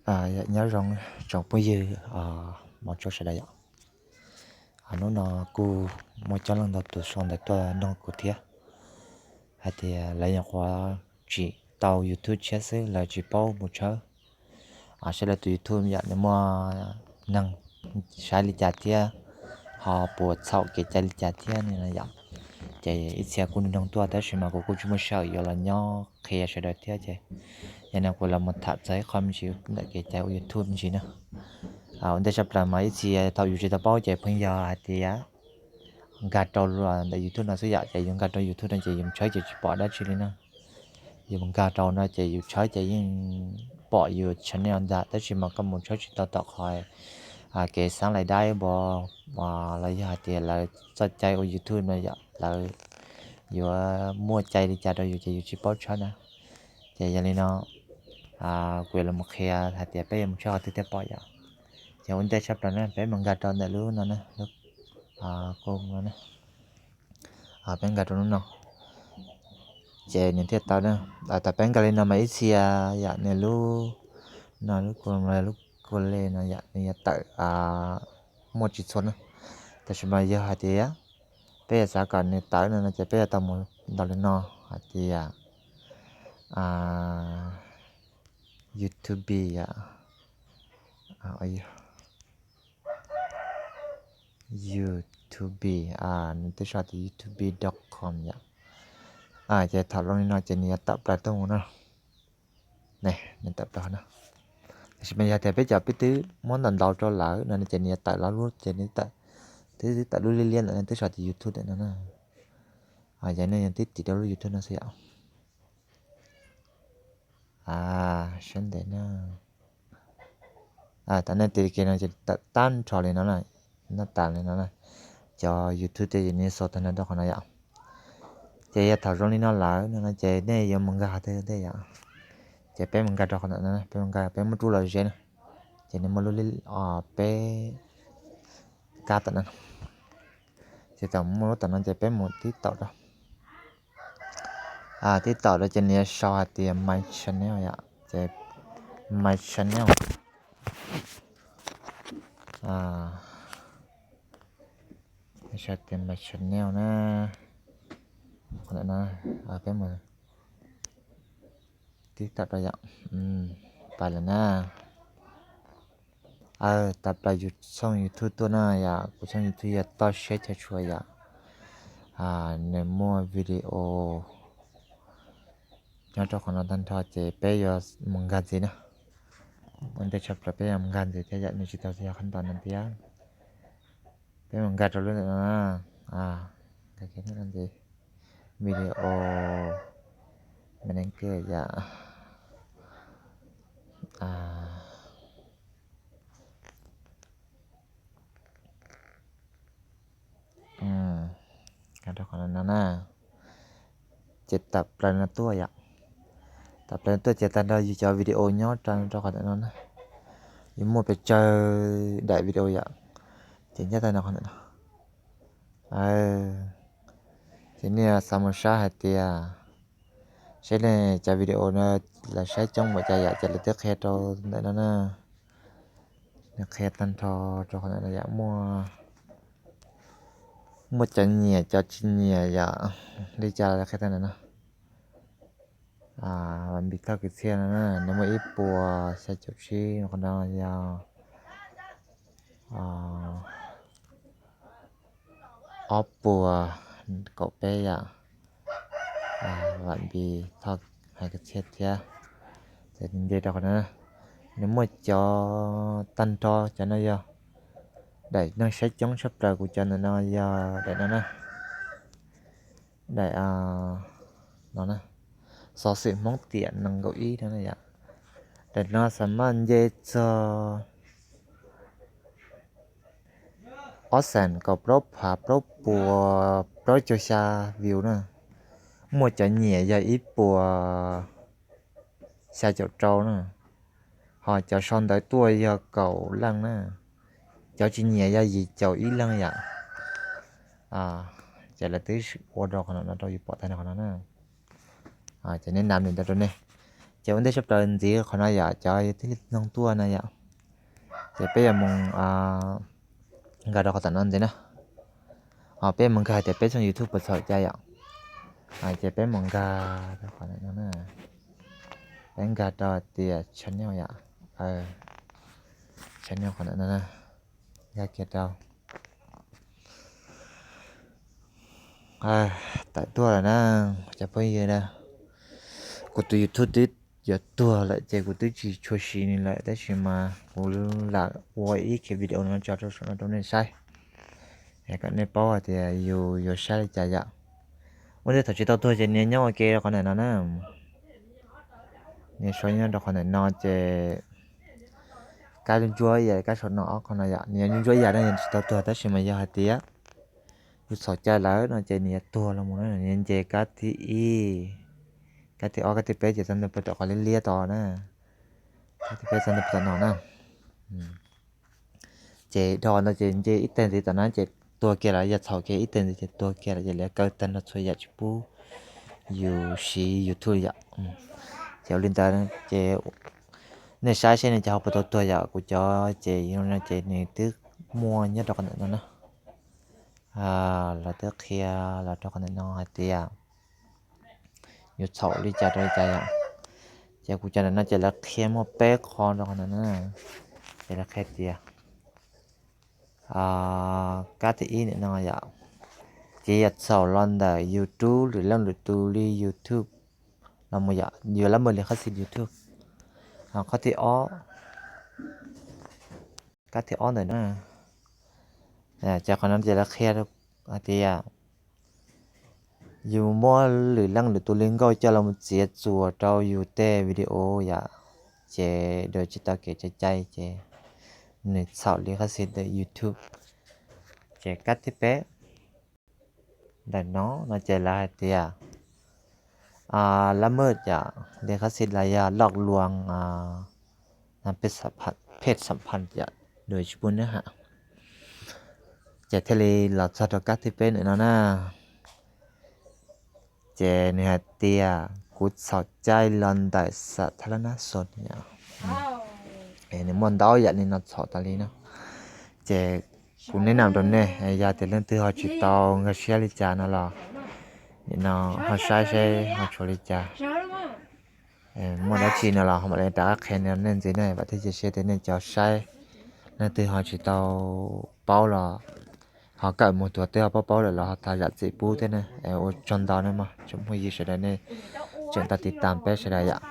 Nyob zoo tsoom phooj ywg, hmov tshua sawv daws yom. Hnub no kuj muaj coob leej ntau tus sau ntawv tuaj nug kuv thiab hais tias lawv nyuam qhuav tsim tau YouTube tshiab xwb lawv tsis paub mus tshawb saib lawv tus YouTube yom nws muaj neeg saib li cas thiab ho puas txhaum kev cai li cas thiab no yom. Ces ib txhia kuj nug tuaj tab sis mas kuv kuj tsis muaj sij hawm yuav los nyob qhia sawv daws thiab ces yog no kuv los mus tham txog ib qho me ntsis ntawm kev cai ua YouTube me ntsis na. Ua ntej tshaj plaws mas ib txhia thaum yus tsis tau paub ces pheej yog hais tias nkag rau ntawm YouTube no xwb yom, ces yus nkag rau YouTube no ces yus tshawb ces tsis pom dab tsi li na. Yus nkag rau no ces yus tshawb ces yeej pom yus channel ntag tab sis mas koj mus tshawb tsis tau tom qhov kev xav lais dai npo los yog hais tias lawv txoj cai ua YouTube no yom lawv yuav muaj cai li cas rau yus ces yus tsis paub tshawb na. Ces yog li no kuv yuav los qhia hais tias peb yuav mus tshawb qhov twg thiaj pom yom. Ces ua ntej tshaj plaws na peb mus nkag rau ntawm lub no na, lub no na, peb nkag rau lub no ces nws thiaj tawm na. Thaum peb nkag li no mas ib txhia yom nws lub no lub ku lub ku le no yom nws yuav tawm muaj tsis txhua na. Tab sis mas yog hais tias peb yuav xav kom nws tawm no no ces peb yuav tau mus ntaus li no hais tias YouTube yom. YouTube, nws twb sau tias youtube dot com yom. Ces thaum zoo li no ces nws yuav tawm plaws tuaj mus no. Nws tawm plaws no. Tab sis mas yog tias peb cov peb twb muab ntaus ntaus rau lawm no ces nws yuav tawm los lub ces nws tawm, twb tawm lub liab liab ntawm no twb sau tias youtube ntawm no na. Yog nej yog twb tiv rau lub youtube no xwb yom. Saib ntev na. Thaum nej tiv kiag no ces tawm tag nrho li no na, noj tas li no na. Cov youtube tej ces nws xau tag nrho rau qhov no yom. Ces yog thaum zoo li no lawm no no ces nej yuav mus nkag qhov twg thiab yom. Ces peb mus nkag rau qhov ntawm no, peb mus nkag peb muab rub los ze na. Ces nws muaj lub, peb kab tom no. Ces thaum muaj lub tom no ces peb mus tib taum rau. Tib taum rau ces nws yuav sau hais tias my channel yom, ces my channel. Sau tias my channel na. Peb mus tib taum rau yom. Pais lawm na. Tawm plaws yus tshooj youtube tuaj na yom, kuv tshooj youtube yog Toj Siab Chaw Tshua yom. Nws muaj video nyob rau qhov no tag nrho ces peb yuav mus nkag ntxiv na. Ua ntej tshaj plaws peb yuav mus nkag ntxiv thiab yom, nws tsis tau yog qhov ntawm no thiab. Peb mus nkag rau lub ntawm no na. Nkag kiag ntxiv. Video manager yom. Rau qhov no na. Ces tawm plaws no tuaj yom. Tawm plaws no tuaj ces tag nrho yus cov video nyob rau rau qhov ntawm no na. Yus muaj pes tsawg daim video yom. Ces nyob tag nrho qhov ntawm no. Ces nej xav mus saib hais tias saib nej cov video no lawv saib coob npaum cas yom, ces lawv twb qhia rau ntawm no na. Nws qhia tag nrho rau qhov ntawm no yom, muaj, muaj cov nyiam cov tsis nyiam yom, li cas lawv qhia tag ntawm no. Vam Npis Thoj Kwv Txhiaj no na, nws muaj ib puas xya caum tsib, qhov no yog ob puas kaum peb yom. Vam Npis Thoj Hais Kwv Txhiaj thiab. Ces nce rau qhov no, nws muaj cov tag nrho cov no yog daim neeg saib coob tshaj plaws kuv cov ntawm no yog daim no na. Daim no na, Xov Xwm Hmoob Tiam nees nkaum ib no na yom. Daim no xam maj nce txog ob xees kaum plaub phav plaub puas plaub caug xya view na. Muaj cov nyiam yog ib puas xya caum rau na, ho cov sau ntawv tuaj yog kaum leej na, cov tsis nyiam yog yim caum ib leej yom. Ces lawv twb ua rau qhov no rau yus pom tag nrho qhov no na. Ces nej nam ntawm rau nej, Ces ua ntej sab plaws ntxiv qhov no yom, cov yog thiaj li noog tuaj no yom, ces peb yuav mus nkag rau qhov tom no ntxiv na. Peb mus nkag tias peb tshooj YouTube puas txhaum cai yom. Ces peb mus nkag rau qhov no, peb nkag rau tias channel yom, channel qhov no na, nkag kiag rau. Tawm tuaj lawm na, cov phooj ywg na. Kuv tus YouTube twb yuav tuag lawm ces kuv twb tsis tshua siv nws lawm, tab sis mas kuv lam ua ib khiv video no tso rau saum no rau nej saib, kom nej paub hais tias yus yuav saib li cas yom. Ua ntej thaum tsis tau tuag ces nws nyob ua ke rau qhov ntawm no na. Nws sau nyob rau qhov ntawm no ces kab ntsuab ib yam kab saum no ob qho no yom, nws yuav ntsuab ib yam no yog tsis tau tuag, tab sis mas yog hais tias yus txhaum cai lawm no ces nws yuav tuag los mus na, nws yuav nce kab thib ib, kab thib ob, kab thib peb ces txog ntua puag tom qhov liab liab tod na, kab thib peb txog ntua puag tom no na. Ces dhau no ces nce ib teg ntxiv tom no ces tuag kiag lawm, yog txhaum kiag ib teg ntxiv ces tuag kiag lawm, ces lawv kaw tag nrho txhua yam tsis pub yus siv YouTube yom. Ces ua li ntawd ces nej saib seb nej cov ho puas tau tuag yom. Kuv cov ces no ces nws twb muaj nyob rau qhov ntawm no na. Lawv twb qhia los rau qhov ntawm no hais tias yuav txhaum li cas rau li cas yom. Ces kuv cov ntawm no ces lawv qhia muaj peb qho rau qhov ntawm no. Ces lawv qhia tias kab thib ib ntawm no yom, ces yog txhaum los ntawm YouTube, lwm leej lwm tus li YouTube los mus yom, yuav lab maj li qhab xi YouTube. Qhov thib ob, kab thib ob ntawm no, ces qhov no ces lawv qhia hais tias yus muab lwm leej lwm tus li nkauj coj los mus txiav txuas rau yus tej video yom, ces dua tsis tau kev cai cai ces nws txhaum li qhab xi ntawm YouTube. Ces kab thib peb ntawm no no ces lawv hais tias lab maj yom, li qhab xi los yog loj luas phej xam phaj yom, dua tsis pub neb ham. Ces thiaj li los txog rau kab thib peb ntawm no na. Ces nws hais tias kuv txhaum cai los ntawm xam thab lab nab xos yom. Nws muaj ntau yam li no txhaum tas li no. Ces kuv neb nam rau nej, yog tias leej twg ho tsis tau nkag siab li cas no los nim no ho saib seb ho tshuav li cas. Muaj dab tsi no los ho mam li rov qab qhia nej ntxiv na, vam thiab cia siab tias nej cov saib leej twg ho tsis tau paub los ho kawm mus, tus twg ho paub paub lawm los ho thov zam txim pub thiab na. Ua tsaug ntau na mog tsoom phooj ywg sawv daws nej tseem tau tiv tam peb sawv daws yom.